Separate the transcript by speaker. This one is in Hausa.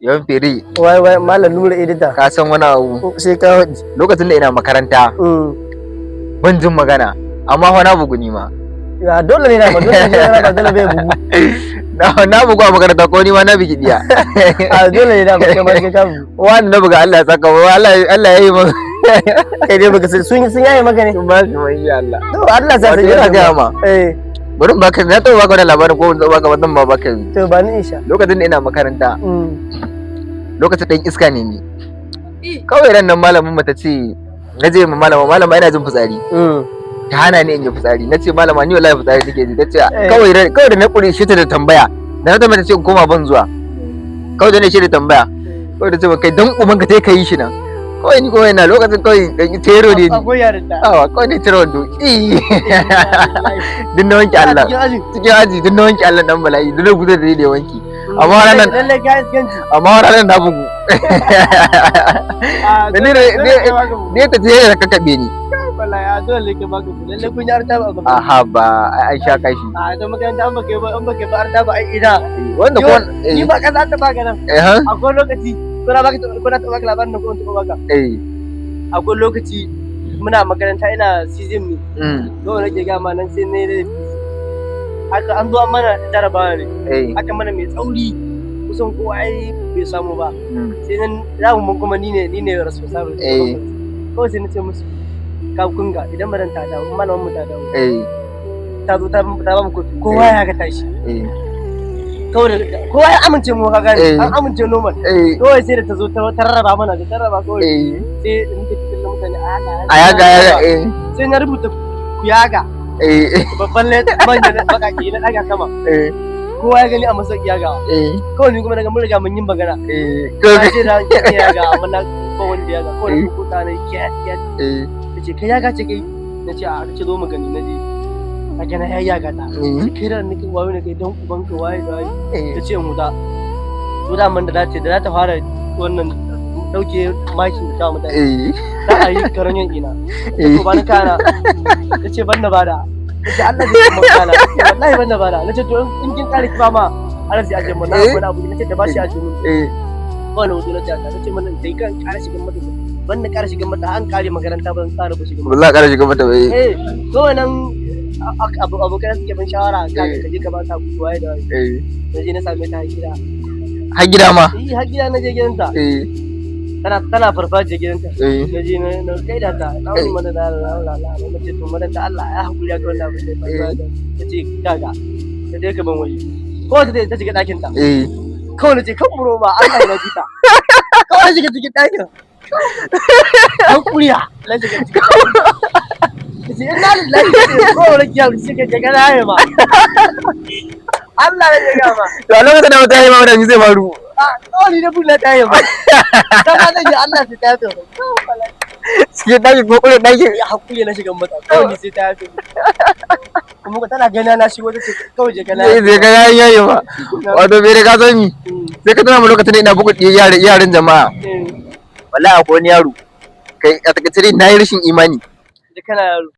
Speaker 1: Yawan fere.
Speaker 2: Wai wai, Malam Nura edita.
Speaker 1: Ka san wani abu?
Speaker 2: Sai ka faɗi.
Speaker 1: Lokacin da ina makaranta, ban jin magana, amma fa na bugu ni ma.
Speaker 2: Ya dole ne na ba dole ne ba dole bai bugu.
Speaker 1: Na bugu a makaranta, ko ni ma na bigi diya.
Speaker 2: A dole ne na ba kai ma sai ka bugu.
Speaker 1: Wani na buga, Allah ya saka wa, Allah Allah ya yi min.
Speaker 2: Kai dai baka sun yaye maka ne?
Speaker 1: Sun ba shi mai, insha Allah.
Speaker 2: To, Allah sa
Speaker 1: Wato
Speaker 2: sai
Speaker 1: ina gaya ma.
Speaker 2: Eh.
Speaker 1: Bari in baka, na taɓa baka wani labarin ko ban baka ba, zan ba baka yanzu.
Speaker 2: To, ba ni insha.
Speaker 1: Lokacin da ina makaranta, lokacin ɗan iska ne ni. Kawai ran nan malamin mu ta ce, na je ma malama, "Malama, ina jin fitsari." Ta hana ni in yi fitsari. Na ce, "Malama, ni wallahi fitsari nake ji." Ta ce kawai kawai da na kure shi ta da tambaya, da na tambaya ta ce in koma, ban zuwa. Kawai da na shi da tambaya, kawai da ce kai dan uban ka ka yi shi nan. Kawai ni kuma ina lokacin kawai dan tero ne ni.
Speaker 2: Akwai yarinta.
Speaker 1: Awa, kawai ne cire wando ki duk na wanke Allah.
Speaker 2: Cikin aji.
Speaker 1: Cikin aji duk na wanke Allah dan bala'i, duk na gudu da da wanki. Amma ranar
Speaker 2: Lalle ka iskanci.
Speaker 1: Amma ranar na bugu.
Speaker 2: A
Speaker 1: Da ni ne ta ce da kakkaɓe ni.
Speaker 2: Wallahi a dole ka baka bugu. Lalle kun yi arta ba a gaba.
Speaker 1: Aha, ba ai an sha kashi.
Speaker 2: A to, makaranta an baka ba, an baka ba arta ba ai ina.
Speaker 1: Wanda ko
Speaker 2: Ni ba ka za ta baka nan.
Speaker 1: Eh ha.
Speaker 2: Akwai lokaci ko na baka, ko na taɓa baka labarin nan ko ban taɓa baka?
Speaker 1: Eh.
Speaker 2: Akwai lokaci muna makaranta, ina season ne. Dole nake ga ma nan sai ne aka an zo an mana jarabawa ne. Aka mana mai tsauri, kusan kowa ai bai samu ba. Sai nan za mu kuma ni ne responsible. Kawai sai na ce musu, ka kunga idan madan ta dawo, malamin mu ta dawo, ta zo ta ba mu kofi, kowa ya ga tashi. Kawai kowa ya amince mu, ka gane? An amince normal. Kawai sai da ta zo ta rarraba mana, da ta rarraba kawai sai muke cikin mutane a haka.
Speaker 1: A yaga yaga, eh.
Speaker 2: Sai na rubuta "kuyaga" babban manyan bakaki na daga sama. Kowa ya gani a masa yaga. Kawai ni kuma daga mun riga mun yi magana. Na ce da ke yaga, amma na ba wanda yaga. Kawai na kuka na ke ke. Ta ce, "Kai yaga ce kai?" Na ce, "A." Ta ce, "Zo mu gani." Na je a gana ya yaga ta. Kai da nake wayo ne kai, dan uban ka waye da waye. Ta ce mu da to da man da za ta fara wannan dauke makin da ta mutane. Za a yi karanyon ina. To, ba ni kana. Ta ce ban na bada. Ta ce Allah zai kuma kana. Wallahi ban na bada. Na ce, "To, in kin kare ki ba ma Allah zai aje mu na wani abu." Na ce ta bashi aje mun. Wani hoto na ce ta ce mana dai kan kare shigan mata, ban na kare shigan mata, an kare makaranta ban tsara ba shigan mata.
Speaker 1: Ba za a ƙara shiga mata ba, eh.
Speaker 2: Eh, to wannan abokan suke ban shawara, ka je ka ba ta waye da waye. Na je na same ta har gida.
Speaker 1: Har gida ma?
Speaker 2: Eh, har gida, na je gidanta. Tana farfajiyar gidanta. Na je na gaida ta, na wani mana da la la la. Na ce, "To madan da Allah ya hakuri ya ga wannan abin da ya faru." Ta ce, "Kaga ka je ka ban waje." Ko ta shiga ɗakin ta. Kawai na ce kan buro ba Allah ya ji ta. Kawai na shiga cikin ɗakin an kuriya, na shiga cikin ɗakin. Ta ce, "Inna lillahi." Ko wani kiyar shi ka je kana haye ma Allah ya ga ma.
Speaker 1: To, a lokacin da mutane ma wadanda zai faru?
Speaker 2: A kawai ni na bulla ta haye ma ta ma zan ji Allah sai ta yafe mu.
Speaker 1: Cikin ɗakin ko ƙure ɗakin?
Speaker 2: Ya hakuri na shiga mata, kawai ni sai ta yafe mu. Kuma ko tana gani na shigo ta ce, "Kawai je kana."
Speaker 1: Zai ga yayin yayi ma. Wato bai da ka sani, sai ka tuna mu lokacin da ina bugu yaran jama'a. Wallahi akwai wani yaro, kai, a takaice dai na yi rashin imani.
Speaker 2: Je kana yaro.